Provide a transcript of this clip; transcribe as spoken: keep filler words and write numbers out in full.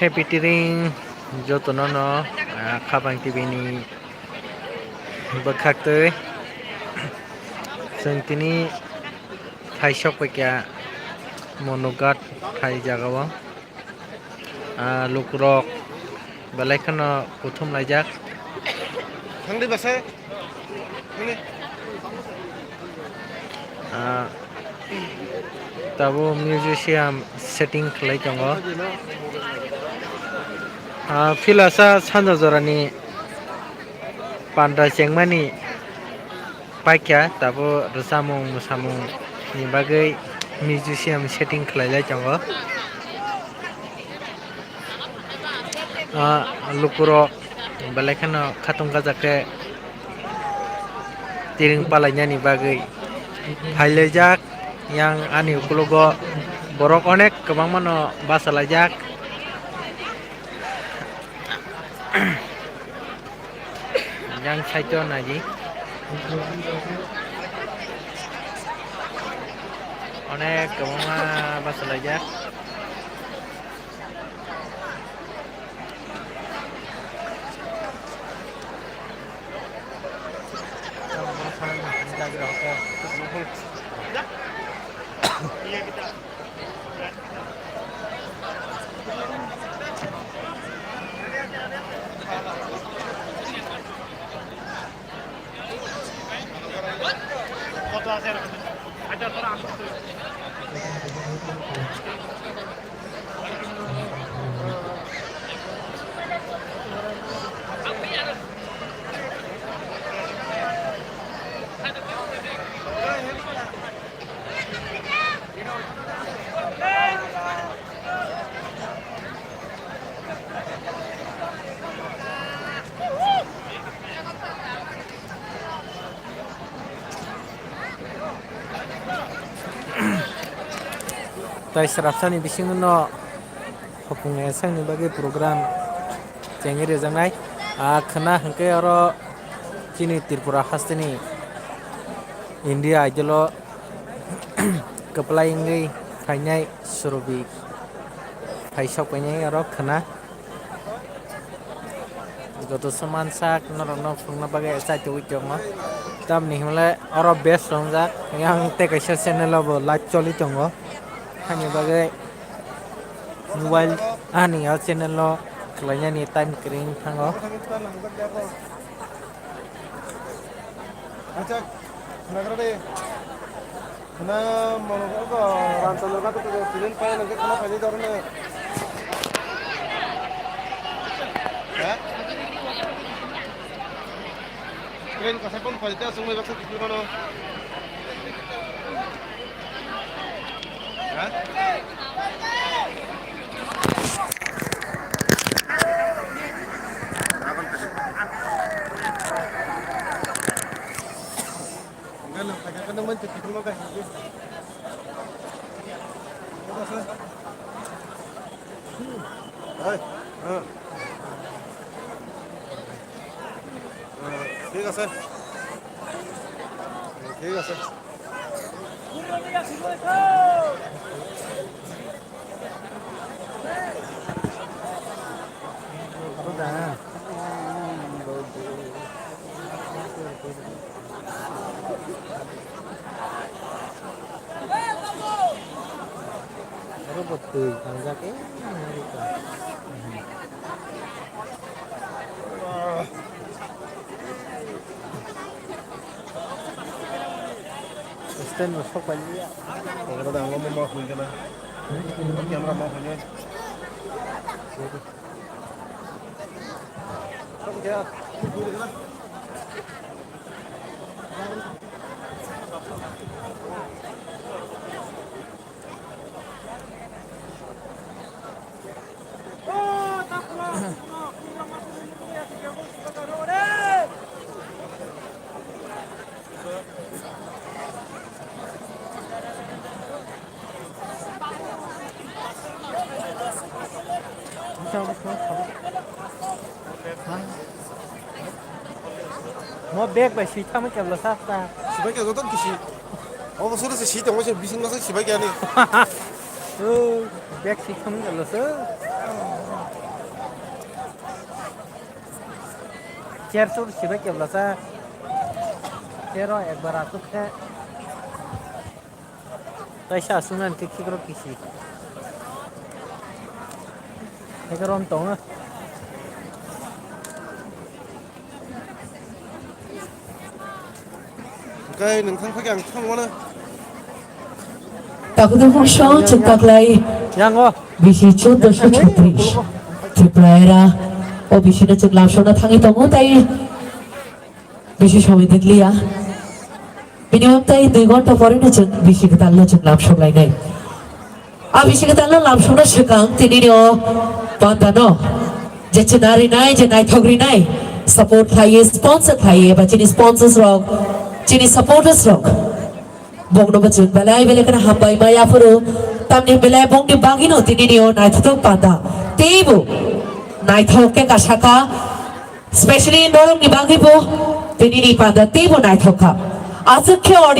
Happy Tiring jotono no, ah, Khabang T V ni bwkhak twi. Chwng tini thaisok paikha Monoghat thai jagao. Ah, lukurok belai kheno kuthum laijak. Thangdi basa. Ah, tabuk musician setting khlai tongo. Ah, philasa sanja jorani panda chengmani paikha, tabuk rwchapmung mwsamung ni bagwi musician setting khlai lai tongo. Ah, lukurok belai kheno khatung kajak khe tiring palainani bagwi phailaijak. Yang ani ukologo borok onek kwbangmano bachalaijak. Yang side o naidi. Onek kwbangma bachalaijak. Tai srapsani bisingo no hopung esakni bagwi program chengwi rwjaknai. Ah, khwna hwnkhe oro chini Tripura hasteni India Idol o kwplai wngwi phainai Surobi phai sok painai oro khwna. Joto soman sak norokno phunukna bagwi chaichugwi tongo. Tamni hwnle oro best wngjak. Yang tei kaisa channel o bo live choli tongo. Hani bagwi mobile ani o channel o khwlainani time kwrwi wng thango. Acha, nagra de. Khwna mono ko Ramchandra ka to tinen pa na khwna phai dor na. Ha? Train ka sai pon phai ta sung mai baksa kiti kono. Ha? Hai, ha. Ha, thik ase. Thik ase. Oro bo twi tangjak, eh, nai rwkha. Stand bo sok pai liya. Oro da ang mo ma hoi gana. Camera ma hoi. Sok ya. Mo bag bai swi thangma kebla sa ta. Sibai khe joto kisi. Obo suru se swi tongma se bising masa sibai khe ani. Oh. Bag sik thumwi khe lwswk. Chair chwr sibai khe bwlasa. Chair o ekbar aswk khe. Kaisa aswk nani khe khikrok kisi. Khikrok tongo. Hwnkhe nwng thang phai khe ang thang mano. Takhudu hongso chwng taklai. Yango. Bisi chuddo sho chhatris. Tripura era. O bisi no chwng lamsokna thangwi tongo tai. Bisi somoi dikliya. Minimum tai dui ghonta pore no chwng bisi kwtal no chwng lamsok lainai. A bisi kwtal no lamsokna swkang tini ni o panta no je chwna rinai, je naithok rinai, support khlaiwi, sponsor khlaiwi, eba chini sponsors rok, chini supporters rok, bokno bo chwng belai belai kheno hambai ma yaphuru. Tamni belai bongni bagwi no tini ni o naithothok panta teibo naithok khe kasaka, specially norok ni bagwi bo tini ni panta teibo naithok kha. Aswk khe audience